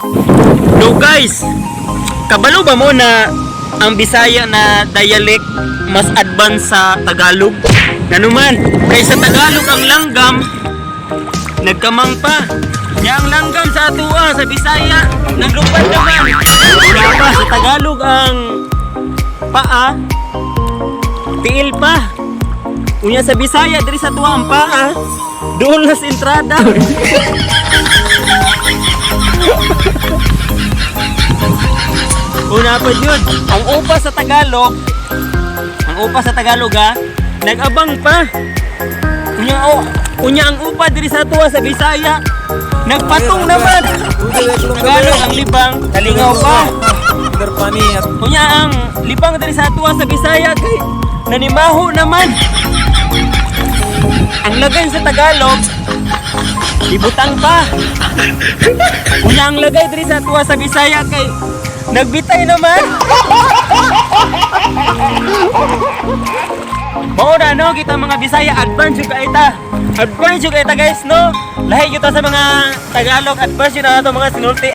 So guys, kabalo ba mo na ang Bisaya na dialect mas advance sa Tagalog? Nanuman, kay sa Tagalog ang langgam, nagkamang pa. Nya ang langgam sa atua sa Bisaya, naglupad naman. Wala pa sa Tagalog ang paa, tiil pa. Unya sa Bisaya diri sa atua ang paa, doon na sa entrada. Una pa yun, ang upa sa Tagalog, ang upa sa Tagalog ha, nag-abang pa. Unya, oh, unya ang upa diri sa tuwa sa Bisaya, nagpatong naman. Tagalog ang libang, kalingaw pa. Unya ang libang diri sa tuwa sa Bisaya kay nanimaho naman. Ang lagay sa Tagalog, ibutang pa. Unya ang lagay diri sa tuwa sa Bisaya kay nagbitay naman. Mao na no kita mga Bisaya, advance yung kaita. Advance yung kaita guys no. Lahi kita sa mga Tagalog, advance yun na ato mga sinulti.